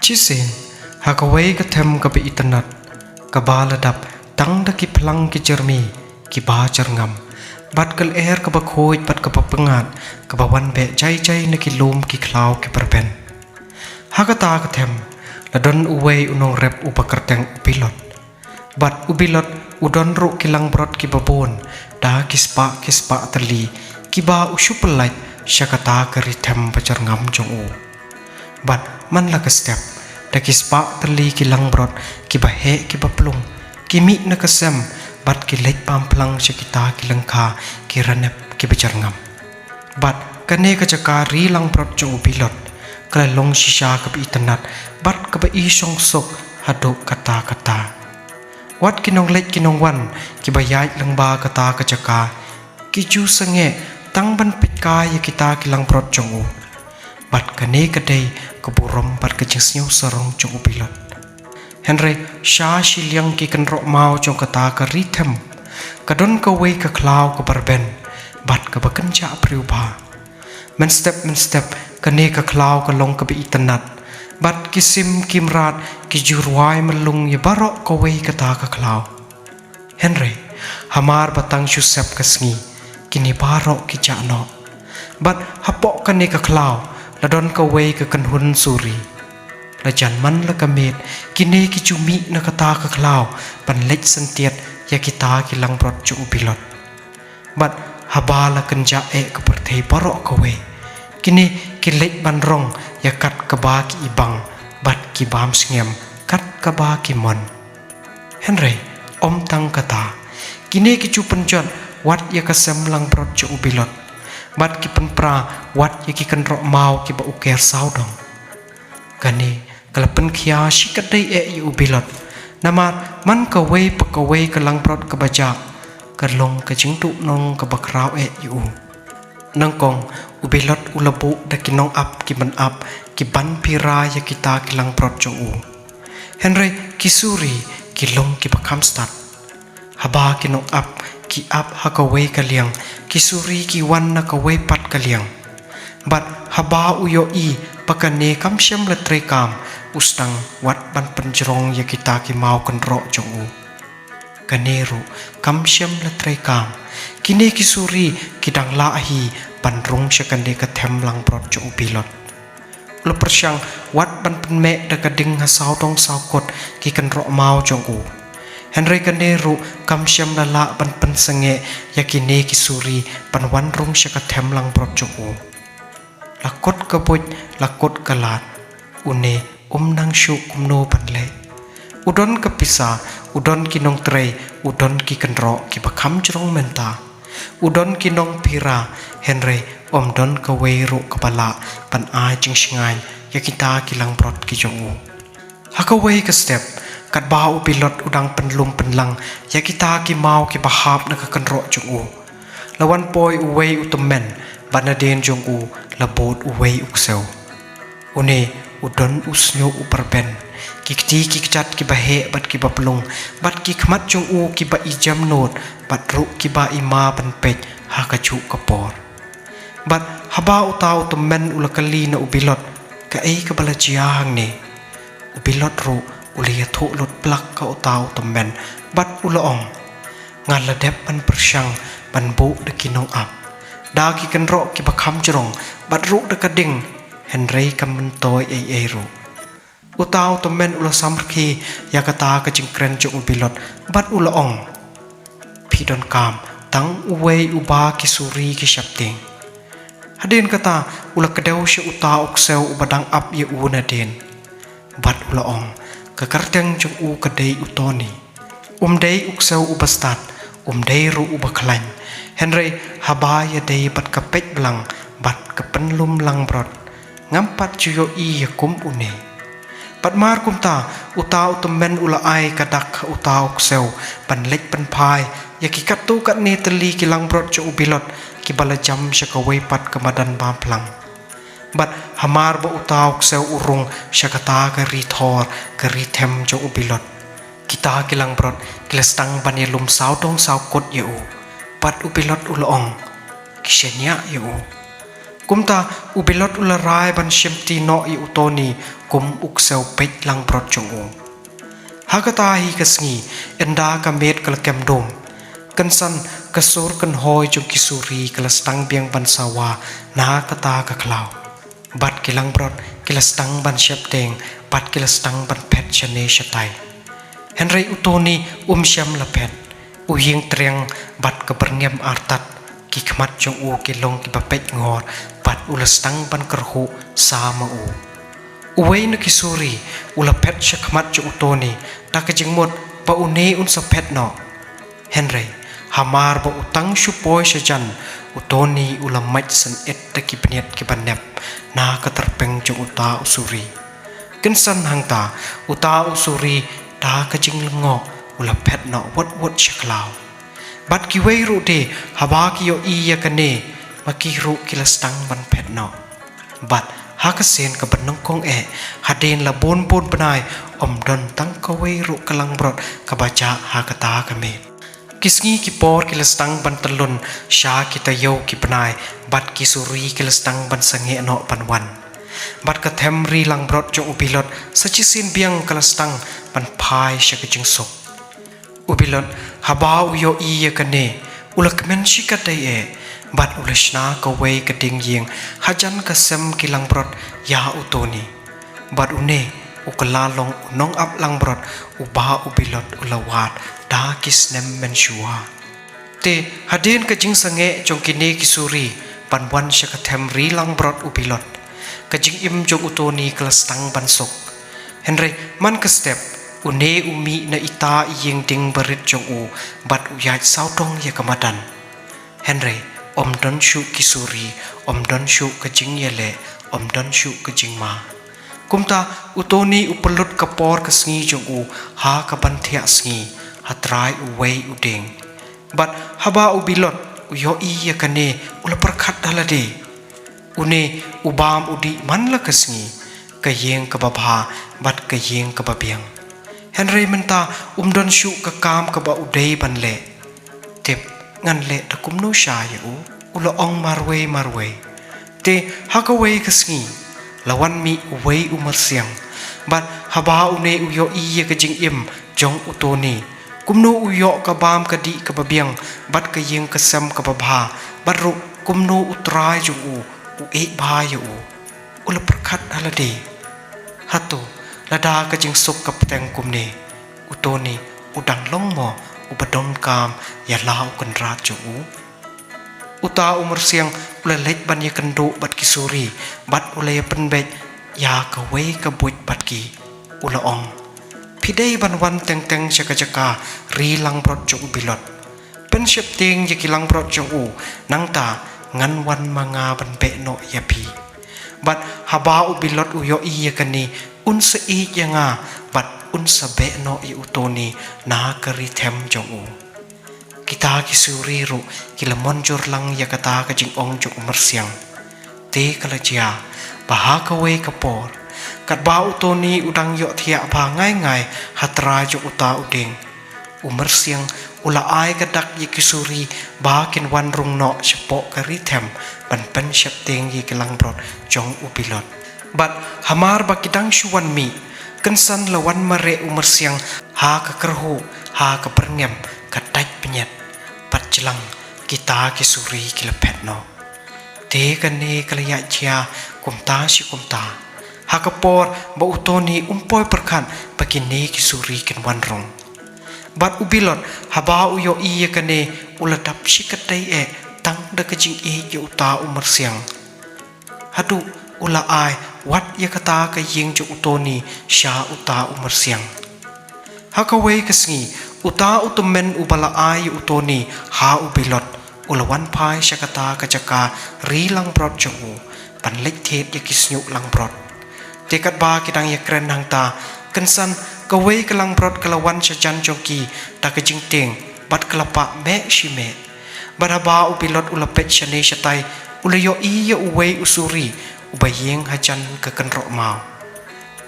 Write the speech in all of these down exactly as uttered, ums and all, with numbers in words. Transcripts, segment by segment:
Shisien, ha kawei ka them kaba itynnad, kaba la dap tang da ki phlang ki jyrmi kiba jyrngam, bad ka lyer kaba khuid bad kaba pyngngad, kaba wan beh jai jai na ki lum ki khlaw kiba rben. Ha kata ka them, la don uwei u nongrep uba kyrteng u Bilot. Bad u Bilot u don ruh ki langbrot kiba bun, da ki spah ki spah tylli, kiba u shu pyllait sha kata ka ri them ba jyrngam jong u. Bad man la ka step, da ki spah tylli ki langbrot, kiba heh kiba plung, ki mih na ka sem, bad ki leit bam phlang sha kita ki lyngkha ki ranep kiba jyrngam. Bad kane ka jaka ri langbrot jong u Bilot, ka la long shisha kaba itynnad, bad kaba i shongsuk haduh katta katta. Wat ki nongleit ki nongwan, kiba ïaid lyngba kata ka jaka, ki ju sangeh tang ban peit kai ïa kita ki langbrot jong u. Bad kane ka dei ka burom bad ka jingsngew sarong jong u Bilot. Hynrei sha shiliang ki kynroh maw jong kata ka ri them, ka don kawei ka khlaw kaba rben, bad kaba kynjah briew bha. Mynstep mynstep, kane ka khlaw ka long kaba itynnad, bad ki sim ki mrad ki ju rwai myllung ïa baroh kawei kata ka khlaw. Hynrei hamar ba tang shu sep ka sngi, kine baroh ki jah noh. Bad hapoh kane ka khlaw, la don kawei ka kynhun suri. La jan man la ka miet, kine ki ju mih na kata ka khlaw ban leit syntiat ïa kita ki langbrot jong u Bilot. Bad haba la kynjah eh ka pyrthei baroh kawei, kine ki leit ban rong ïa kat kaba ki ibang, bad ki bam sngem kat kaba ki mon. Hynrei ym tang kata, kine ki ju pynjot wat ïa ka sem langbrot jong u Bilot, bad ki pynpra wat ïa ki kynroh maw kiba u ker sawdong. Kane ka la pynkhia shikatdei eh ïa u Bilot, namar man kawei pa kawei ka langbrot kaba jah, ka long ka jingduhnong kaba khraw eh ïa u. Nyngkong, u Bilot u la buh da ki nongap ki ban ap, ki ban phira ïa kita ki langbrot jong u. Hynrei ki suri ki long kiba kham stad. Haba ki nongap ki ap ha kawei ka liang, ki suri ki wan na kawei pat ka liang. Bad haba u ïohi ba kane kam shym la treikam, u sdang wat ban pynjrong ïa kita ki maw kynroh jong u. Kane ruh kam shym la treikam, kine ki suri ki dang lah hi ban rung sha kane ka them langbrot jong u Bilot. U la pyrshang wat ban pynmeh da ka ding ha sawdong sawkut ki kynroh maw jong u. Hynrei kane ruh kam shym la lah ban pynsangeh ïa kine ki suri ban wan rung sha ka them langbrot jong u. La kut ka buit, la kut ka lad, une um nang shuh kumno ban leh. U don ka pisa, u don ki nongtrei, u don ki kynroh kiba kham jrong mynta. U don ki nongphira, hynrei ym don kawei ruh kaba lah ban ai jingshngaiñ ïa kita ki langbrot ki jong u. Ha kawei ka step, katba u Bilot u dang pynlum pynlang ïa kita ki maw kiba hap na ka kynroh jong u, la wan poi uwei u tymmen, bad nadien jong u la bud uwei u ksew. Une u don u shñiuh uba rben, ki kti ki kjat kiba heh bad kiba plung, bad ki khmat jong u kiba i jemnud, bad ruh kiba i ma ban peit ha kajuh ka por. Bad haba uta u tymmen u la kylli na u Bilot kaei kaba la jia hangne, u Bilot ruh u la ïathuh lut plak ha uta u tymmen, bad u la ong, nga la dep ban pyrshang ban buh da ki nongap, da ki kynroh kiba kham jrong, bad ruh da ka ding, hynrei kam myntoi ei ei ruh. Uta u tymmen u la samrkhie ïa kata ka jingkren jong u Bilot, bad u la ong, phi donkam tang uwei uba ki suri ki sheptieng. Hadien kata u la kdew sha uta u ksew uba dang ap ïa u nadien, bad u la ong, ka kyrteng jong u ka dei u Tony. Um dei u ksew uba stad, um dei ruh uba khlaiñ. Hynrei haba ïadei bad ka peit blang bad ka pynlum langbrot, ngam pat ju ïohi ïa kum une. Bad mar kumta, uta u tymmen u la ai ka dak ha uta u ksew ban leit pynphai ïa ki katto katne tylli ki langbrot jong u Bilot kiba la jam sha kawei pat ka madan bam phlang. Bad hamar ba uta u ksew u rung sha kata ka ri thor, ka ri them jong u Bilot, kita ki langbrot ki la sdang ban ïalum sawdong sawkut ïa u. Bad u Bilot u la ong, ki shaniah ïa u. Kumta u Bilot u la rai ban shimti noh ïa u Tony kum u ksew peit langbrot jong u. Ha kata hi ka sngi, ynda ka miet ka la kem dum, kynsan ka sur kynhoi jong ki suri ka la sdang biang ban sawa na kata ka khlaw. Bad ki langbrot ki la sdang ban sheptieng, bad ki la sdang ban phet shane shatai. Hynrei u Tony um shym la phet. U ïeng triang bad ka byrngem artat, ki khmat jong u ki long kiba peit ngor, bad u la sdang ban kyrhuh sa ma u. Uwei na ki suri u la phet sha khmat jong u Tony, da ka jingmut ba une un sa phet noh. Hynrei hamar ba u tang shu poi shajan, u Tony u la mait shen-it da ki bniat kiba nep na ka tyrpeng jong uta u suri. Kynsan hangta, uta u suri da ka jinglyngngoh u la phet noh wot wot sha khlaw. Bad kiwei ruh de, haba ki ïohi ïa kane, ma ki ruh ki la sdang ban phet noh. Bad ha ka sien kaba nyngkong eh, hadien la bun bun bnai, ym don tang kawei ruh ka langbrot kaba jah ha kata ka miet. Ki sngi ki por ki la sdang ban tyllun sha ki taïew ki bnai, bad ki suri ki la sdang ban sangeh noh ban wan. Bad ka them ri langbrot jong u Bilot sa shisien biang ka la sdang ban phai sha ka jingsuk. U Bilot, haba u ïohi ïa kane, u la kmen shikatdei eh, bad u la shna kawei ka dieng ïing hajan ka sem ki langbrot ïa u Tony. Bad une u kylla long u nongap langbrot uba u Bilot u la wad da ki snem mynshuwa. Te hadien ka jingsangeh jong kine ki suri ban wan sha ka them ri langbrot u Bilot, ka jingim jong u Tony ka la sdang ban suk. Hynrei man ka step, une u mih na ita i ïing dieng barit jong u, bad u ïaid sawdong ïa ka madan. Hynrei ym don shuh ki suri, ym don shuh ka jingïaleh, ym don shuh ka jingma. Kumta u Tony u pynlut ka por ka sngi jong u ha ka ban thiah sngi, ha trai uwei u dieng. Bad haba u Bilot u ïohi ïa kane, u la pyrkhat ha lade. Une u bam u dih man la ka sngi, ka ïing kaba bha bad ka ïing kaba biang. Hynrei mynta um don shuh ka kam kaba u dei ban leh. Tip, ngan leh da kumno sha ïa u, u la ong marwei marwei. Te ha kawei ka sngi, la wan mih uwei u myrsiang. Bad haba une u ïohi ïa ka jingim jong u Tony, kumno u ïoh ka bam ka dih kaba biang, bad ka ïing ka sem kaba bha, bad ruh kumno u trai jong u u ïeit bha ïa u, u la pyrkhat ha lade. Hato lada ka jingsuk ka bteng kumne, u Tony u dang long mo uba donkam ïa la u kynrad jong u? Uta u myrsiang u la leit ban ïakynduh bad ki suri, bad u la ïapynbeit ïa kawei ka buit bad ki. U la ong, phi dei ban wan teng teng sha ka jaka ri langbrot jong u Bilot. Pynsheptieng ïa ki langbrot jong u, nangta ngan wan ma nga ban beh noh ïa phi. Bad haba u Bilot u ïohi ïa kane, un sa ïeit ïa nga, bad un sa beh noh ïa u Tony na ka ri them jong u. Kita ki suri ruh ki la mynjur lang ïa kata ka jingong jong u myrsiang. Te ka la jia ba ha kawei ka por, katba u Tony u dang ïohthiah bha ngai ngai ha trai jong uta u dieng, u myrsiang u la ai ka dak ïa ki suri ba kin wan rung noh shapoh ka ri them ban pynsheptieng ïa ki langbrot jong u Bilot. Bad hamar ba ki dang shu wan mih, kynsan la wan mareh u myrsiang ha ka kyrhuh, ha ka byrngem, ka dait bniat. Bad jlang kita ki suri ki la phet noh. Te kane ka la ïaid jia kumta shi kumta, ha ka por ba u Tony um poi pyrkhat ba kine ki suri kin wan rung. Bad u Bilot, haba u ïohi ïa kane, u la dap shikatdei eh tang da ka jingïeit ïa uta u myrsiang. Haduh u la ai wat ïa kata ka ïing jong u Tony sha uta u myrsiang. Ha kawei ka sngi, uta u tymmen uba la ai ïa u Tony ha u Bilot, u la wan phai sha kata ka jaka ri langbrot jong u ban leit thied ïa ki shñiuh langbrot. Te katba ki dang ïakren hangta, kynsan kawei ka langbrot ka la wan shajan jong ki da ka jingtieng, bad ka la pah meh shi meh. Bad haba u Bilot u la peit shane shatai, u la ïohi ïa uwei u suri uba ïeng hajan ka kynroh maw.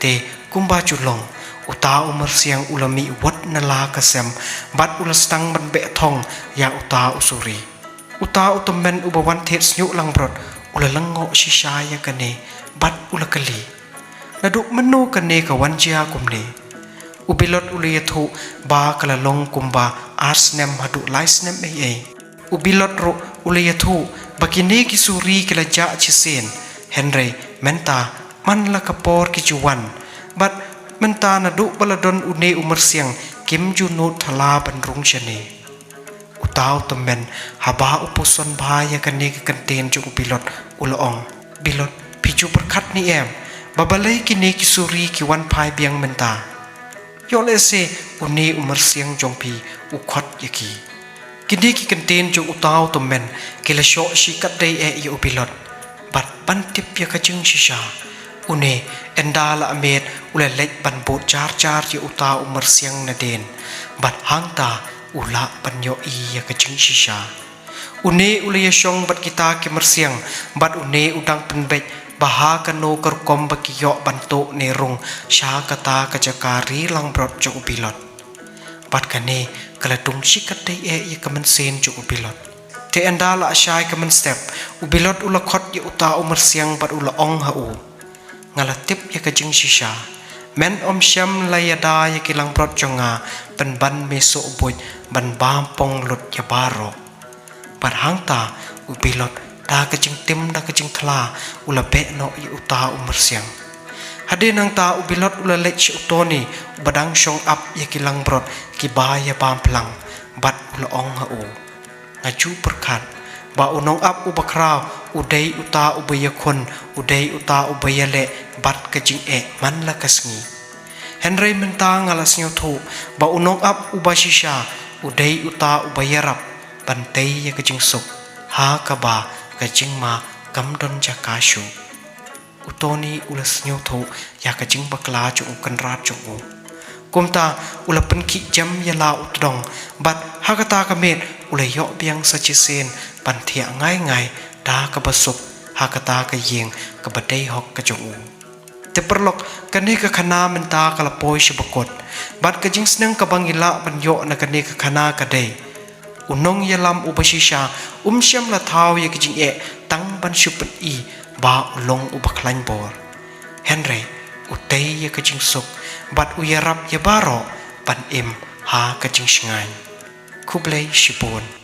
Te kumba ju long, uta u myrsiang u la mih wot na la ka sem, bad u la sdang ban beh thong ïa uta u suri. Uta u tymmen uba wan thied shñiuh langbrot U la lyngngoh shisha ïa kane bad u la kylli, naduh mynno kane ka wan jia kumne? U Bilot u la ïathuh ba ka la long kumba ar snem haduh lai snem ei ei. U Bilot ruh u la ïathuh ba kine ki suri ki la jah shisien, hynrei mynta man la ka por ki ju wan. Bad mynta naduh ba la don une u myrsiang kim ju nud thala ban rung shane. Uta u tymmen haba u puson bha ïa kane ka kyntien jong u Bilot u la ong, Bilot, phi ju pyrkhat ne em ba balei kine ki suri ki wan phai biang mynta? Ïoh lehse une u myrsiang jong phi u khot ïa ki. Kine ki kyntien jong uta u tymmen ki la shoh shi katdei eh ïa u Bilot. Bad ban tip ïa ka jingshisha, une ynda la miet u la leit ban bud jar jar ïa uta u myrsiang nadien. Bad hangta u lah ban ïohi ïa ka jingshisha. Une u la ïashong bad kita ki myrsiang, bad une u dang pynbeit ba ha kano ka rukom ba ki ïoh ban tuh ne rung sha kata ka jaka ri langbrot jong u Bilot. Bad kane ka la dung shi katdei eh ïa ka mynsiem jong u Bilot. Te ynda la shai ka mynstep, u Bilot u la khot ïa uta u myrsiang bad u la ong ha u, nga la tip ïa ka jingshisha. Men ym shym la ïada ïa ki langbrot jong nga, pynban me sngewbha ban bam pong lut ïa baroh. Bad hangta u Bilot da ka jingtim da ka jingthla u la beh noh ïa uta u myrsiang. Hadien nangta u Bilot u la leit sha u Tony uba dang shong ap ïa ki langbrot kiba ïa bam phlang, bad u la ong ha u, nga ju pyrkhat ba u nongap uba khraw u dei uta uba ïakhun, u dei uta uba ïaleh bad ka jingeh man la ka sngi. Hynrei mynta nga la sngewthuh ba u nongap uba shisha u dei uta uba ïarap ban tei ïa ka jingsuk ha kaba ka jingma kam don jaka shuh. U Tony u la sngewthuh ïa ka jingbakla jong u kynrad jong u. Kumta u la pynkhih jem ïa la u tdong, bad ha kata ka miet u la ïoh biang sa shisien ban thiah ngai ngai da kaba suk ha kata ka ïing kaba dei hok ka jong u. Te paralok, kane ka khana mynta ka la poi sha ba kut. Bad ka jingsneng kaba ngi lah ban ïoh na kane ka khana ka dei, u nongïalam uba shisha um shym la thaw ïa ka jingeh tang ban shu pyni ba u long uba khlaiñ bor. Hynrei u tei ïa ka jingsuk bad u ïarap ïa baroh ban im ha ka jingshngaiñ. Khublei shibun.